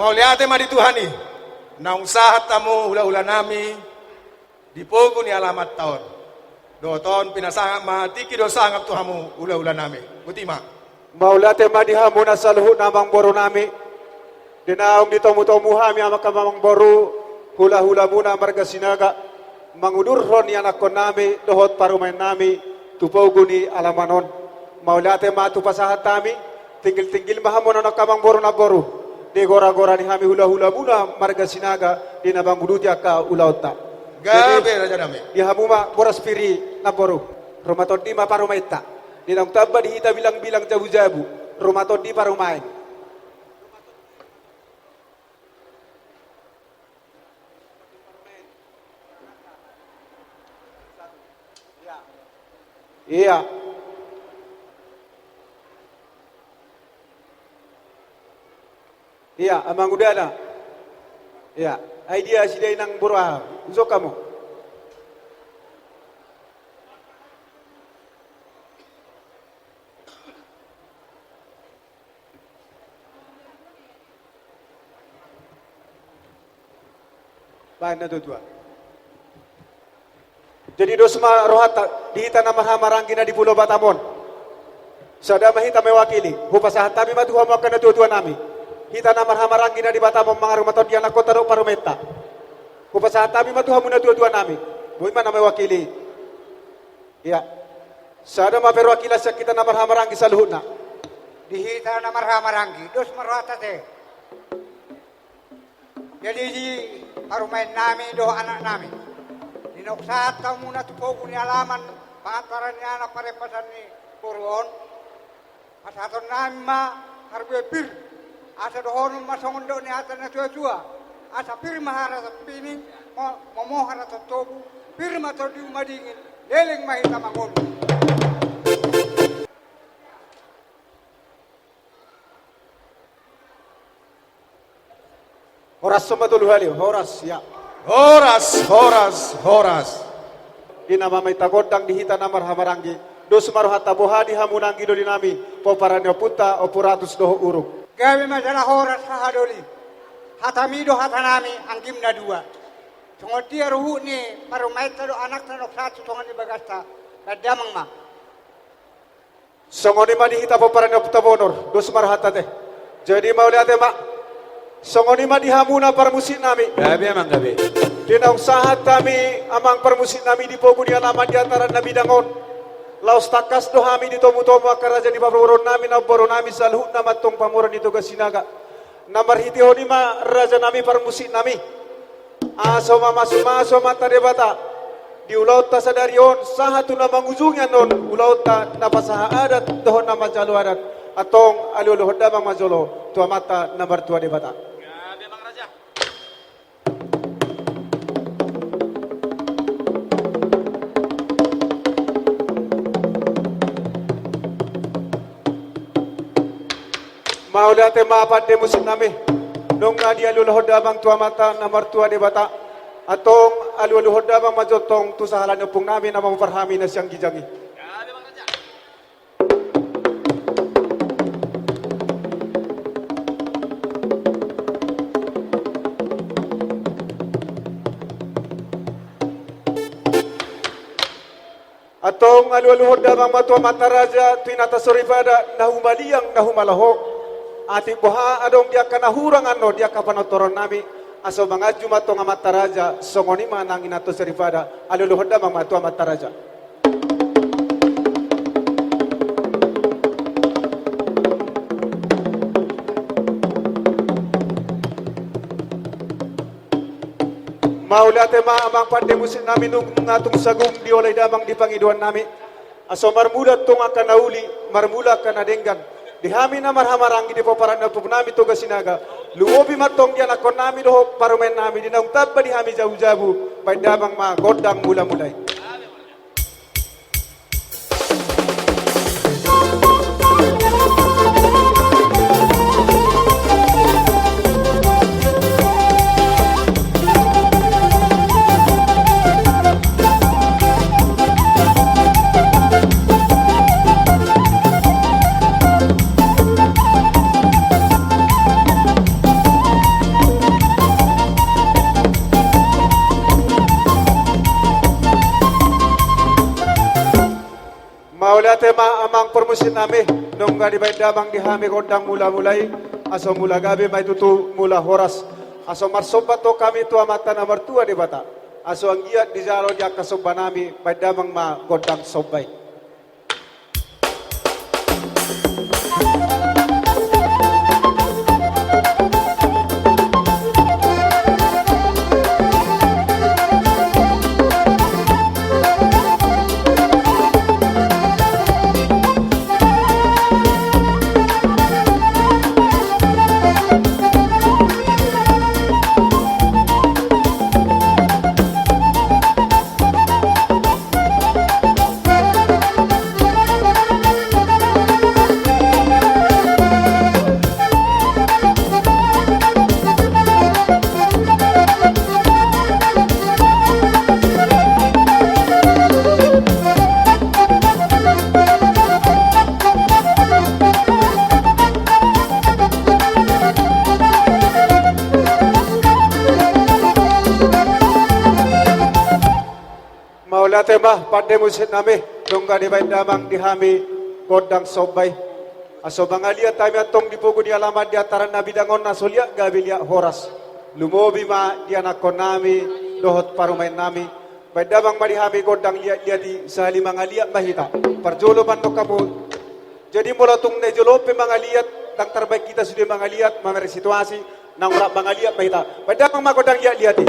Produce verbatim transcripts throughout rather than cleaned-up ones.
Mauliate ma di Tuhan i, naung sahat hamu hulahulanami di pogu ni alamanta on. Dohot on pinasangap ma tingki do sangap tu hamu hulahulanami. Botima. Mauliate ma di hamuna saluhutna amangborunami. Di naung ditomutomu hami amang, amangboru, hulahulamuna marga Sinaga, mangudurhon ianakkonnami dohot parumaennami tu pogu ni alaman on. Mauliate ma tu pasahat hami. Tinggiltinggil ma hamu na nangkin amangboru namboru, di goragora ni hami hulahulamuna marga Sinaga di na manguduti angka ulaonta. Gabe. Jadi, rajanami, di hamu ma boras pir i namboru, rumah tondi ma parumaenta. Di naung tamba di hita bilangbilang jabujabu, rumah tondi parumaen. Ia. Ia, amang udana. Ia, ai dia sida inang boru aha? Unsok hamu. Baen na tuatua. Jadi dos ma rohanta di hita na marhahamaranggi na di Pulo Batam on. Sada ma hita mewakili. Hupasahat hami ma tu hamu angka na tuatuanami. Hita na marhahamaranggi na di Batam on mangarumah tondi anakkonta dohot parumaenta. Hupasahat hami ma tu hamu na tuatuanami. Boi ma na mewakili. Ia. Sada ma perwakilan sian hita na marhahamaranggi saluhutna. Di hita na marhahamaranggi, dos ma rohanta te. Jadi di parumaennami dohot anaknami, di naung sahat hamuna tu pogu ni alaman, pangantaran ni anak parempasan ni boru on, pasahatonnami ma harbue pir. Asa dohonon ma songon dok ni hata na tuatua: Asa pir ma haraton pining, mo-, momo haraton tobu, pir ma tondimu madingin, leleng ma hita mangolu. Horas ma tolu hali, horas, ia. Horas, horas, horas. Di na mambahen gondang di hita na marhahamaranggi, dos ma rohanta, boha di hamu nangkin dolinami, pomparan ni ompunta Ompu Ratus dohot Uruk. Gabe ma jala horas sahadoli. Hatami do hatanami, anggim na dua. Songon dia ruhut ni parumaenta dohot anakta na sahat tu tonga ni bagasta, baen damang ma. Songon i ma di hita pomparan ni ompunta Bonor, dos ma rohanta te. Jadi mauliate ma. Songon i ma di hamuna parmusiknami. Gabe amang, gabe. Di naung sahat hami amang parmusiknami di pogu ni alaman di antaran na bidang on, laos tangkas do hami ditomutomu angka raja ni pamoruonnami, namborunami saluhutna ma antong pamoruon ni Toga Sinaga. Na marhitehon i ma rajanami parmusiknami, asa mamasumasu Amanta Debata di ulaonta sadari on sahat tu na mangujungi annon ulaonta na pasahat adat dohot na manjalo adat. Antong alualuhon damang ma jolo tu Amanta na martua Debata. Mauliate ma pande musiknami. Nunga dialualuhon damang tu Amanta na martua Debata. Antong alualuhon damang ma jo antong tu sahala ni ompungnami na mamuhar hami na sian ginjang i. Antong alualuhon damang ma tu amanta raja, tu inanta soripada, na humaliang na humalaho. Atik boha adong di angka na hurang annon di angka panortorannami, asa manganju ma antong amanta raja, songon i ma nang inanta soripada, alualuhon damang ma tu amanta raja. Mauliate ma amang pande musiknami, nunga tung sagung dioloi damang di pangidoannami. Asa marmula antong angka na uli, marmula angka na denggan. Di hami na marhahamaranggi di pomparan ni ompungnami Toga Sinaga. Lumobi ma antong di anakkonnami dohot parumaennami di naung tamba di hami jabujabu. Baen damang ma gondang mulamula i. Tema amang parmusik nami, nunga dibaen damang di hami gondang mula-mula i, aso mula gabe ma i tutu mula horas. Aso marsomba tong hami tu Amanta na martua Debata. Aso anggiat dijalo di angka somba nami, baen damang ma gondang somba i. Mauliate ma pande musik nami, nunga dibaen damang di hami gondang somba i. Aso mangaliat hami antong di pogu ni alaman di antaran na bidang on, aso liat gabe liat horas. Lumobi ma di anakkon nami dohot parumaen nami. Baen damang ma di hami gondang liat-liat i, sahali mangaliat ma hita. Parjolo mandok hamu. Jadi molo tung na jolo pe mangaliat, ndang tarbaen hita sude mangaliat, mamereng situasi, naung rap mangaliat ma hita. Baen damang ma gondang liat-liat i.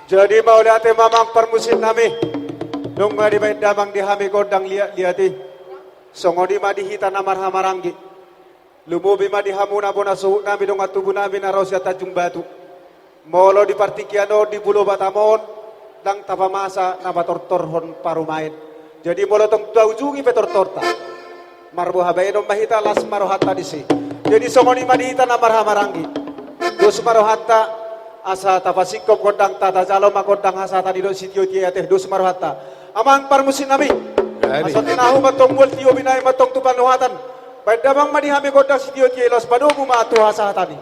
Jadi mauliate ma amang parmusik nami, nunga dibaen damang di hami gondang liat-liat i. Songon i ma di hita na marhahamaranggi. Lumobi ma di hamuna bona suhut nami, dongan tubu nami na ro sian Tanjung Batu. Molo di partingkian on, di Pulo Batam on, ndang tapamasa na patortorhon parumaen. Jadi molo tong taujungi pe tortorta, marboha baenon ma hita, las ma rohanta disi. Jadi songon i ma di hita na marhahamaranggi. Dos ma rohanta, asa tapasingkop gondangta, tajalo ma gondang hasahatan i dohot sitiotio i ate, dos ma rohanta. Amang parmusik nami. Jadi. Asa tinahu ma antong mual, tio binahen ma antong tu pandohatan. Baen damang ma di hami gondang sitiotio i, laos padomu ma tu hasahatan i.